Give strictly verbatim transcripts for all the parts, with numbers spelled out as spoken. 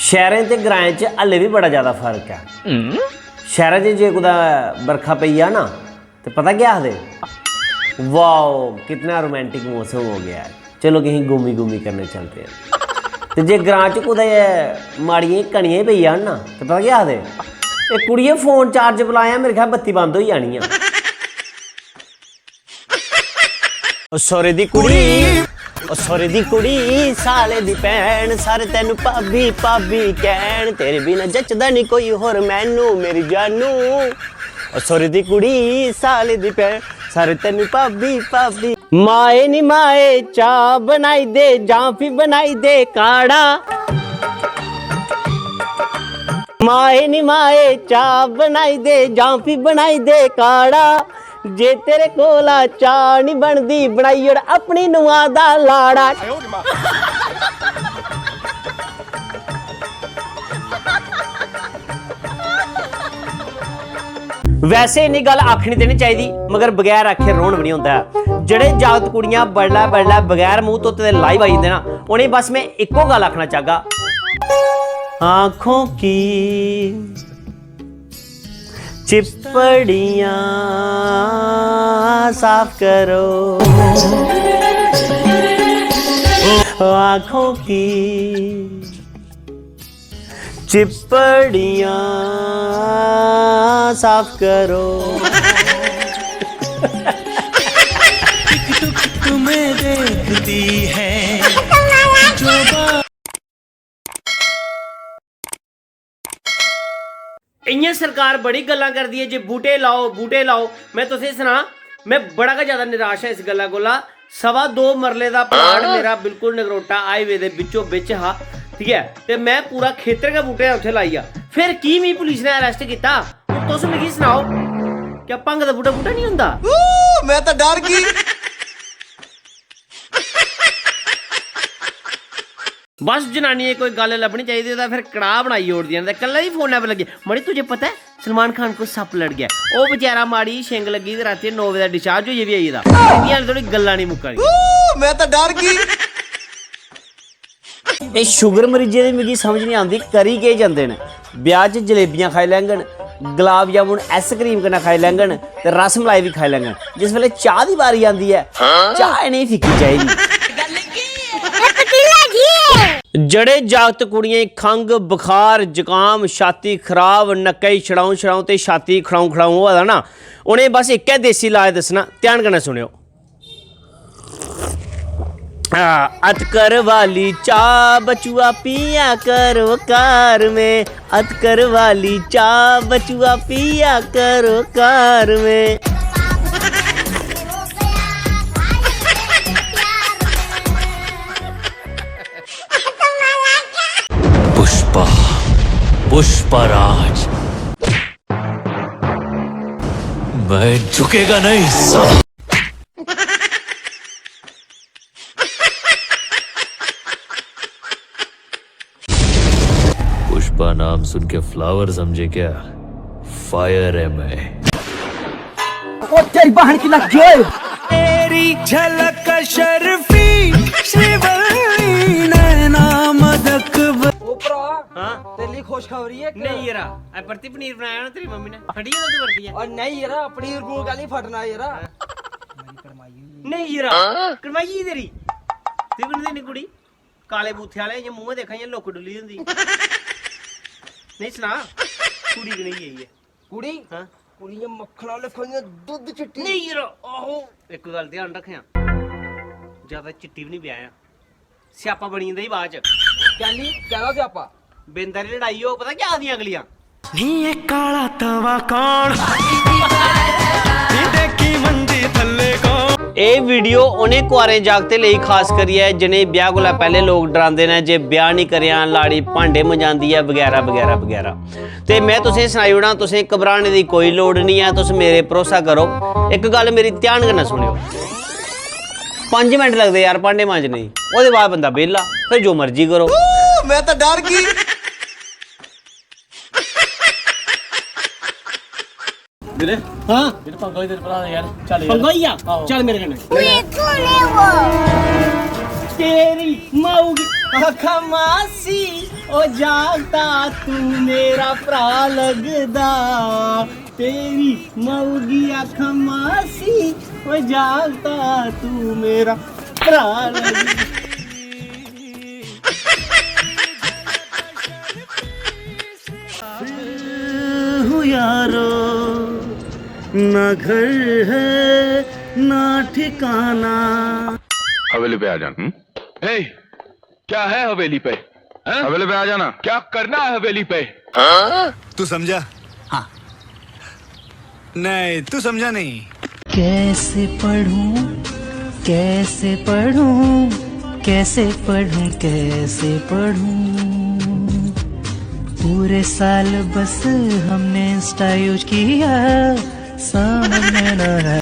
शैह्रें ते ग्राएं च हल्ले बी बड़ा ज्यादा फर्क ऐ। शैह्रा च जे कुतै बरखा पेई जा ना, ते पता केह् आखदे? "वाओ, कितना रोमांटिक मौसम हो गया है, चलो कहीं घूमी घूमी करने चलते हैं।" ते जे ग्रां च कुतै माड़ियां कनियां पेई जान ना, ते पता केह् आखदे? "ए कुड़िये, फोन चार्ज पर लाया, मेरे ख्याल बत्ती बंद होई जानी ऐ।" ओ सोरे दी कुड़ी, ओ सोरे दी कुड़ी, साले दी भैन, सारे तैनू भाभी भाभी कहन, तेरे बिना जचदा नहीं कोई होर मैनू, मेरी जानू। ओ सोरे दी कुड़ी, साले दी भैन, सारे तैनू भाभी भाभी। माए नी माए, चाह बनाई दे, जां फ्ही बनाई दे काढ़ा। माए नी माए, चाह बनाई दे, जां फ्ही बनाई दे काढ़ा। जे तेरे कोला चाह नी बनदी, बनाई ओड़ अपनी नुआ दा लाड़ा। वैसे इन्नी गल्ल आखनी ते निं चाहिदी, मगर बगैर आखे रौह्न बी निं होंदा ऐ। जेह्ड़े जागत कुड़ियां बडलै बडलै बगैर मूंह धोते दे live आई जंदे ना, उ'नेंगी बस में इक्को गल्ल आखना चाहगा, आंखों की चिप्पड़ियां साफ करो, आंखों की चिप्पड़ियां साफ करो। टिक टुक तुम्हें देखती है जो बा- इ'यां सरकार बड़ी गल्लां करदी ऐ जे बूह्टे लाओ, बूह्टे लाओ। में तुसेंगी सनां, में बड़ा गै ज्यादा निराश आं इस गल्ला कोला। सवा दो मरले दा प्लाट मेरा बिल्कुल नगरोटा हाईवे दे बिच्चो बिच हा, ठीक ऐ, ते में पूरा खेतर गै बूह्टे दा उत्थै लाइया। फिर की मी पुलिस ने अरेस्ट कीता? हून तुस मिगी सनाओ, क्या भंग दा बूह्टा बूह्टा निं होंदा? मैं तो डर गई। बस जनानियें कोई गल्ल लब्भनी चाहिदी, ओह्दा फिर कड़ाह् बनाई ओड़दियां न ते कल्लै दी फोनै पर लग्गी, "मड़ी, तुझे पता है, सलमान खान को सप्प लड़ गया।" ओह् बेचारा, माड़ी शिंग लग्गी ते रातीं नौ बजे दा डिस्चार्ज होइयै बी आई गेदा। इंदियां हाल्ली धोड़ी गल्लां निं मुक्का दियां। मैं तो डर गई। एह् शुगर मरीजें दी मिगी समझ निं आंदी, करी केह् जंदे न? ब्याह् च जलेबियां खाई लैङन, गुलाब जामुन आइसक्रीम कन्नै खाई लैङन ते रस मलाई बी खाई लैङन। जिस बेल्लै चाह् दी बारी आंदी ऐ, चाह् इ'नेंगी फिक्की चाहिदी। एह् पतीला घी ऐ। जेह्ड़े जागत कुड़ियें गी खंघ, बुखार, जुकाम, छाती खराब, नक्कै गी छड़ाऊं छड़ाऊं ते छाती खड़ाऊं खड़ाऊं होआ दा ना, उ'नें बस इक्कै देसी इलाज दस्सना, ध्यान कन्नै सुनेओ। आ, अतकर वाली चाह् बचुआ पिया करो कार में, अतकर वाली चाह् बचुआ पिया करो कार में। पुष्पा, पुष्पा राज, मैं झुकेगा नहीं साला। पुष्पा नाम सुन के फ्लावर समझे क्या? फायर है मैं। ओ तेरी बहन की लग गई। तेरी झलक शर्फी श्रीवल्ली नैना मदक ब- ओ भरा, हाँ? तेरे लिए खुशखबरी है। नहीं यरा, ऐ परती पनीर बनाया ना तेरी मम्मी ने। फटी है तो वर्दी है। और नहीं यरा, पनीर पूर का नहीं फटना यरा। हाँ। मेरी कड़माई हुई। नहीं यरा, हाँ? कड़माई ही तेरी। तू किन्ने दिन कुड़ी? काले बूथे आह्ले इ'यां मूंह देखा इ'यां लुक्क डुल्ली दी होंदी। नहीं सना, कुड़ी कनेही ऐ? कुड़ी? हाँ। कुड़ी इ'यां मक्खन आह्ले लेखा इ'यां दुद्ध चिट्टी। नहीं यरो, आहो। इक गल्ल ध्यान रक्खेआं, ज्यादा चिट्टी बी निं ब्याहेआं, स्यापा बनी जंदा ई बाद च। कैली? कैह्दा स्यापा? बिंद हारी लड़ाई होग, पता क्या आखदियां अगलियां? नहीं ये काला तवा कौन? ये देखी मंजी थल्ले कौन? एह् वीडियो उ'नें कुआरें जागतें लेई खास करियै जि'नें ब्याह् कोला पैह्ले लोक डरांदे न जे ब्याह् निं करेआं, लाड़ी भांडे मंजांदी ऐ, बगैरा बगैरा बगैरा। ते में तुसें सनाई ओड़ां, तुसें घबराने दी कोई लोड़ निं ऐ, तुस मेरे भरोसा करो। इक गल्ल मेरी ध्यान कन्नै सुनेओ, पंज मिंट लगदे यार भांडे मांजने गी, ओह्दे बाद बंदा बेह्ला, फिर जो मर्जी करो। मैं तो डर गई। वीरे, हाँ? वीरे, पंगा ही तेरे भरा दा यार, चल यार। पंगा ही आ? आहो। चल मेरे कन्नै। ਓਏ ਕੌਣ ਹੈ ਉਹ? तेरी माऊ की। आखा मासी, ओ जागता तू मेरा भ्रा लगदा। तेरी मऊगी आखा मासी, ओ जागता तू मेरा भ्रा लगदा। हूँ यारो, ना घर है ना ठिकाना। हवेली पे आ जाना। हम्म? ए, क्या है हवेली पे? हैं? हवेली पे आ जाना। क्या करना है हवेली पे? तू समझा? हाँ। नहीं, तू समझा नहीं। कैसे पढ़ूं, कैसे पढ़ूं, कैसे पढ़ूं, कैसे पढ़ूं? पूरे साल बस हमने इंस्टा यूज किया, समझ में ना आया।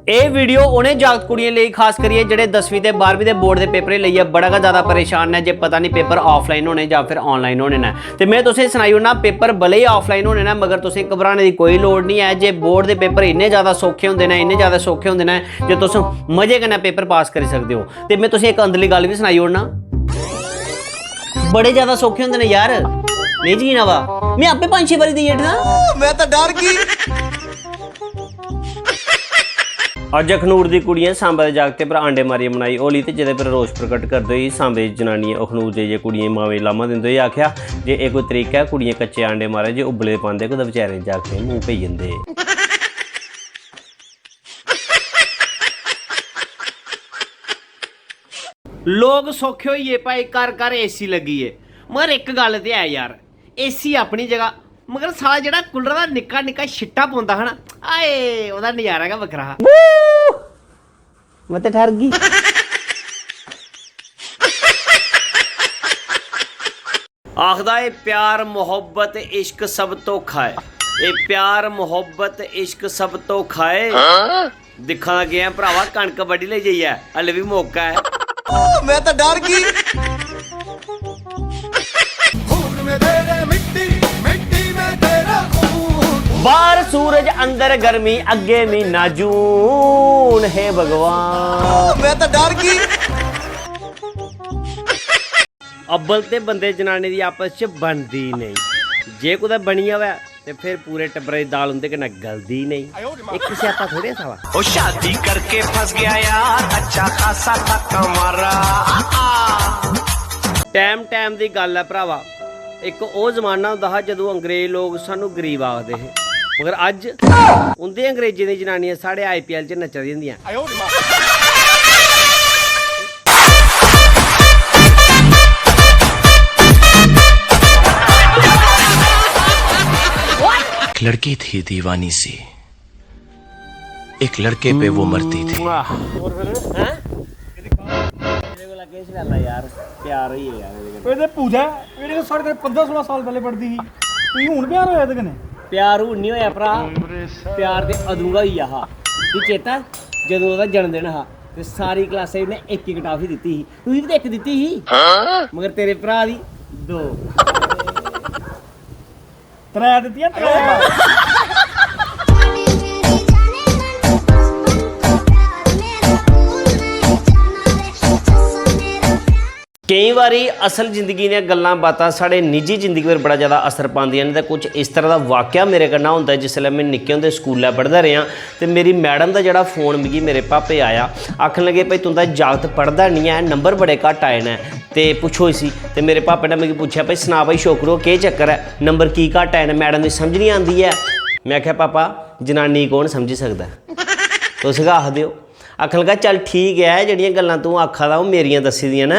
ਇਹ ਵੀਡੀਓ ਉਹਨੇ ਜਾਗਤ ਕੁੜੀਆਂ ਲਈ, ਖਾਸ ਕਰੀਏ ਜਿਹੜੇ ਦਸਵੀਂ ਤੇ ਬਾਰ੍ਹਵੀਂ ਦੇ ਬੋਰਡ ਦੇ ਪੇਪਰ ਲਈ ਹੈ। ਬੜਾ ਗਾ ਜ਼ਿਆਦਾ ਪਰੇਸ਼ਾਨ ਨੇ, जे पता नहीं पेपर ऑफलाइन होने जां फिर ऑनलाइन होने न। ते में तुसें सनाई ओड़ना, पेपर भले ही ऑफलाइन होने न, मगर तुसें घबराने दी कोई लोड़ नहीं ऐ। जे बोर्ड दे पेपर इन्ने ज्यादा सौखे होंदे न, इन्ने ज्यादा सौखे होंदे न, जे तुस मजे कन्नै पेपर पास करी सकदे ओ। ते में तुसें इक अंदरली गल्ल बी सनाई ओड़ना, बड़े ज्यादा सौखे होंदे न यार, नेईं जकीन आवा, में आपे पंज छे बारी देई ओड़ना। मैं तां डर गई। अज्ज अखनूर दी कुड़ियें सांबा दे जागतें पर आंडे मारियै मनाई होली ते जेह्दे पर रोष प्रकट करदे होई सांबे दी जनानियें अखनूर जाइयै कुड़ियें मावें गी लाह्मां दिंदे होई आखेआ जे एह् कोई तरीका ऐ कुड़ियें कच्चे आंडे मारे जे उब्बले दे पांदे कुतै बचैरें दे जागतें दे मूंह् पेई जंदे। लोग सौखे होई गे भाई, घर घर एसी लग्गी गे, मगर इक गल्ल ते ऐ यार, एसी अपनी जगह, मगर साला जेह्ड़ा कूलर दा निक्का निक्का छिट्टा पौंदा हा ना, आए, ओह्दा नजारा गै बक्खरा हा। मैं ते ठर गई। आखदा, "एह् प्यार, मोहब्बत, इश्क सब धोखा ऐ। एह् प्यार, मोहब्बत, इश्क सब धोखा ऐ।" दिक्खा दा गेआ भरावा, कनक बड्ढी लेई जाइयै, हल्ले बी मौका ऐ। मैं तां डर गई। खून में तेरे मिट्टी, मिट्टी में तेरा खून। बाहर सूरज, अंदर गर्मी, अग्गे महीना जून। हे भगवान। मैं तां डर गई। अब्बल ते बंदे जनानी दी आपस च बनदी नेईं। जे कुतै बनी जावै ते फिर पूरे टब्बरै दी दाल उं'दे कन्नै गलदी नेईं। इक स्यापा थोड़े साला। ओ शादी करके फंस गया यार, अच्छा खासा धक्का मारा। टैम टैम दी गल्ल ऐ भरावा। इक ओह् जमाना होंदा हा जदूं अंग्रेज लोक सानूं गरीब आखदे हे, मगर अज्ज उं'दे अंग्रेजें दी जनानियां साढ़े आईपीएल च नच्चा दियां होंदियां। एक लड़की थी दीवानी सी, एक लड़के पे वो मरती थी। ਇਹਦੇ ਕੋਲ ਕਿਸ ਗੱਲ ਆ ਯਾਰ, ਪਿਆਰ ਹੋਈ ਹੈ ਯਾਰ ਇਹਦੇ ਕੋਲ। ਇਹਦੇ ਭੂਤ ਹੈ, ਇਹਦੇ ਕੋਲ ਸਾਡੇ ਕੋਲ ਪੰਦਰਾਂ ਸੋਲਾਂ ਸਾਲ ਪਹਿਲੇ ਪੜ੍ਹਦੀ ਸੀ। ਤੁਸੀਂ ਹੁਣ ਪਿਆਰ ਹੋਇਆ ਇਹਦੇ ਕਨੇ? ਪਿਆਰ ਹੁਣ ਨਹੀਂ ਹੋਇਆ ਭਰਾ, ਪਿਆਰ ਤੇ ਅਦੂੰਗਾ ਹੀ ਆ। ਹਾਂ, ਤੂੰ ਚੇਤਾ ਜਦੋਂ ਉਹਦਾ ਜਨਮ ਦਿਨ ਹਾਂ ਤੇ ਸਾਰੀ ਕਲਾਸ ਨੇ ਇੱਕ ਇੱਕ ਟਾਫੀ ਦਿੱਤੀ ਸੀ, ਤੁਸੀਂ ਵੀ ਤਾਂ ਇੱਕ ਦਿੱਤੀ ਸੀ। ਹਾਂ, ਮਗਰ ਤੇਰੇ ਭਰਾ ਦੀ ਦੋ। त्रै दित्तियां, त्रै। केईं बारी असल जिंदगी दियां गल्लां बातां साढ़े निजी जिंदगी पर बड़ा ज़्यादा असर पांदियां न। ते कुछ इस तरह दा वाक्या मेरे कन्नै होंदा ऐ, जिसलै में निक्के होंदे स्कूलै पढ़दा रेहा ते मेरी मैडम दा जेह्ड़ा फोन मिगी मेरे पापे आया, आखन लगे, "भाई, तुं'दा जागत पढ़दा निं ऐ, नंबर बड़े घट्ट आए न।" ते पुच्छो इसी। ते मेरे पापे ने मिगी पुच्छेआ, "भाई सना भाई छोकरो, केह् चक्कर ऐ, नंबर की घट्ट आए न, मैडम गी समझ निं आंदी ऐ?" में आखेआ, "पापा, जनानी गी कौन समझी सकदा ऐ? तुस गै आखदे ओ।" आखन लगा, "चल ठीक ऐ, जेह्ड़ियां गल्लां तूं आखा दा ओह् मेरियां दस्सी दियां न,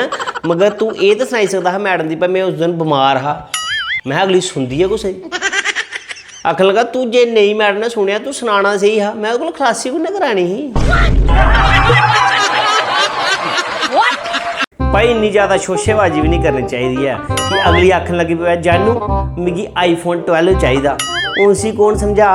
मगर तूं एह् ते सनाई सकदा हा मैडम गी, भाई में उस दिन बमार हा।" में अगली सुनदी ऐ कुसै दी? आखन लगा, "तू जे नेईं मैडम ने सुनेआ, तू सनाना सेही हा, में ओह्दे कोल खलासी कु'न्नै करानी ही?" भाई, इन्नी ज्यादा शोशेबाजी बी नहीं करनी चाहिदी ऐ कि अगली आखन लगी पवै, "जानू, मिगी iPhone twelve चाहिदा।" हून उसी कौन समझा?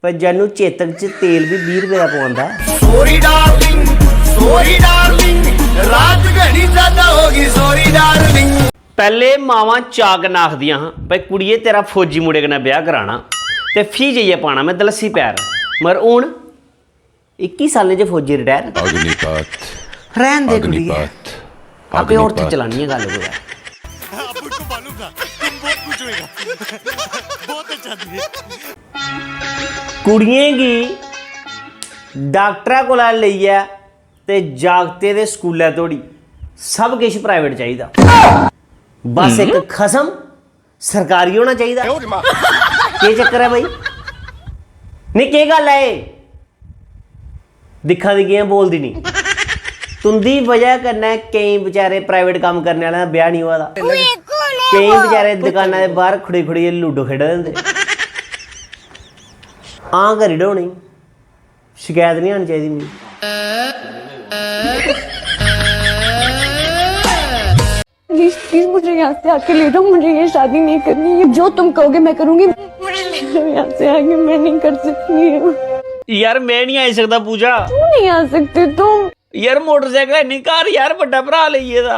पर जानू, चेतक च तेल बी बीह् रपेऽ दा पौंदा। Sorry darling, sorry darling, रात घणी ज्यादा होगी, sorry darling। पैह्ले मावां चाऽ कन्नै आखदियां हां, "भाई कुड़िये, तेरा फौजी मुड़े कन्नै ब्याह् कराना ते फ्ही जाइयै पाना में दलस्सी पैर।" मगर हून इक्की साल्लें च फौजी रिटायर। अग्निपथ, रहन दे कुड़िये, आपे होर ते चलानी ऐ गल्ल कुतै। कुड़ियें गी डाक्टरै कोला लेइयै ते जागते दे स्कूलै धोड़ी सब किश प्राइवेट चाहिदा। बस इक खसम सरकारी होना चाहिदा। केह् चक्कर ऐ भाई? नहीं, केह् गल्ल ऐ एह्? दिक्खा दी कि'यां बोलदी नहीं? तुं'दी बजह कन्नै केईं बेचारे प्राइवेट कम्म करने आह्लें दा ब्याह नहीं होआ दा। केईं बेचारे दुकानां दे बाहर खड़ी खड़ियै लूडो खेढा दे होंदे। हां करी ओड़ो उ'नेंगी, शकैत नहीं आनी चाहिदी मिगी। प्लीज प्लीज मुझे यहाँ से आके ले जाओ। मुझे ये शादी नहीं करनी है। जो तुम कहोगे मैं करूंगी। मुझे ले जाओ यहाँ से आके। मैं नहीं कर सकती हूँ। यार, मैं नहीं आई सकता पूजा। क्यों नहीं आ सकते तुम? यार, मोटरसाइकिल है नहीं घर यार, बड्डा भरा लेई गेदा।